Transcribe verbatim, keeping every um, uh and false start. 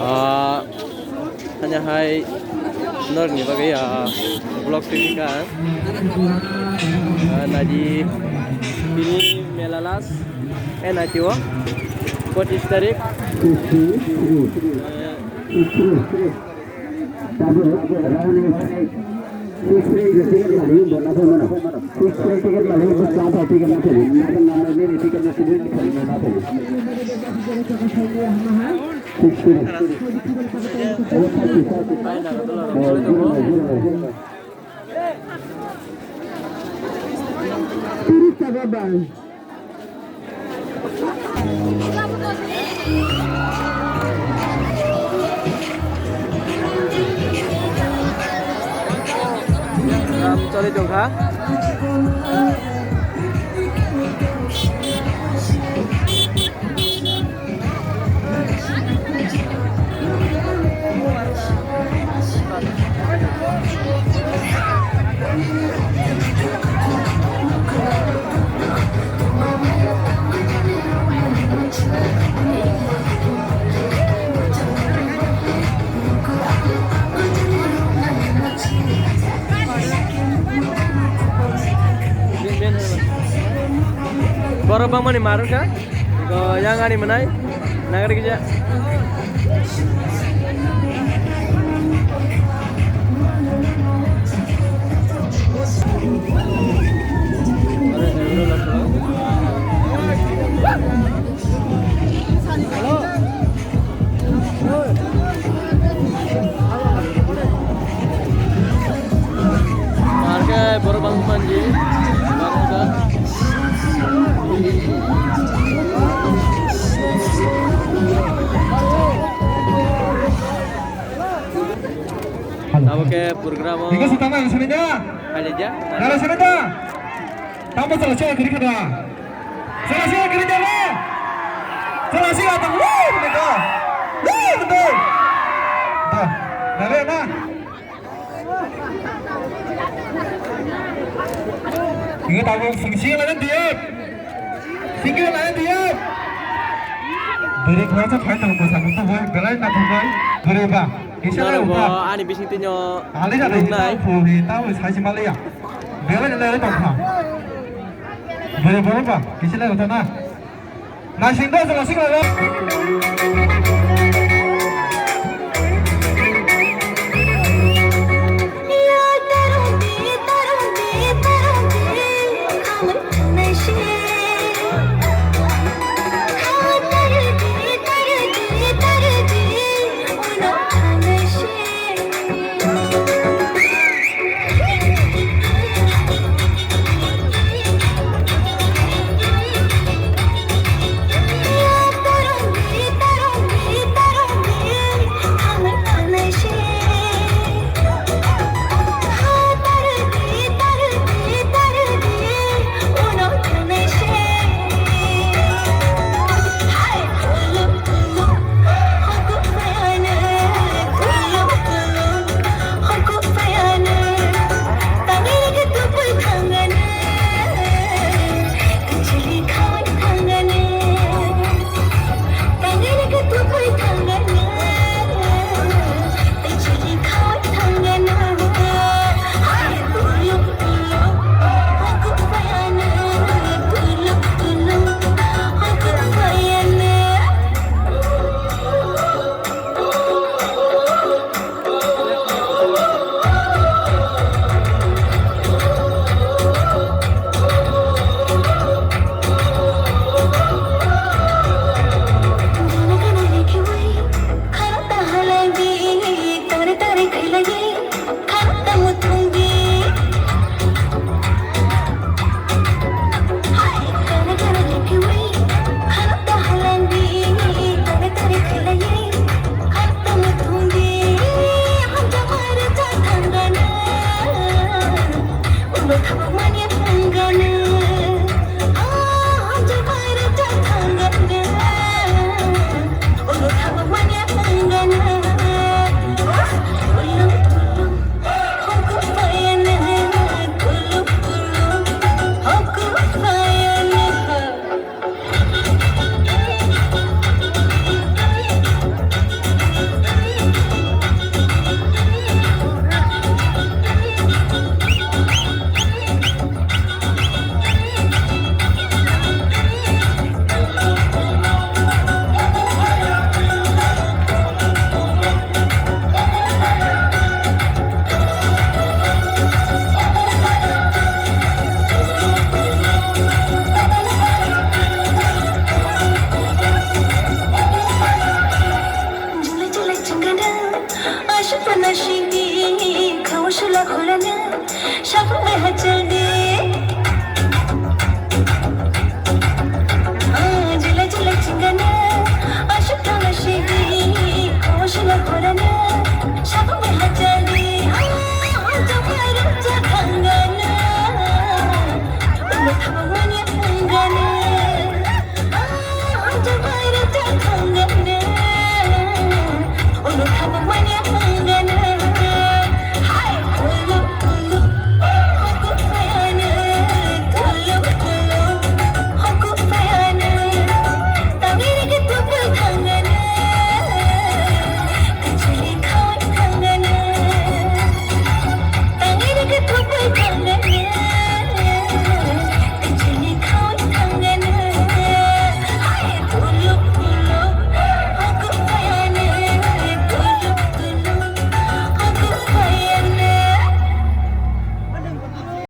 Ah, hanya hai norni bagwi, ah, vlog twi kha. Ah, naidi bini mela last, eh, naidi o pochis tarik. Ram choli tongkha. Borok bangmani marwkha, eko yang ani mwnai, nagari kisa. Arke borok bang manji. Abo ke program o. Iko sutama, sini da. Kali ja. Kali sini da. Tamo chala chala kiri kada. Chala chala kiri kada. Chala chala tang. Woo, betul. Woo, betul. Dah. Dale na. Iko tamo sing sing lagi dia. Sing sing lagi dia. Beri kau cak kau tang bosan itu boy. Belai na boy. Beri ba. Kisa lagi uta. Ani bising tinyo. Ali na lagi nai. Tau puri tau sai si malia. Bela ni lere tongkha. Bere bere ba, kisi lere tana. Nasing ba, nasing lere. Chakmai hachal ni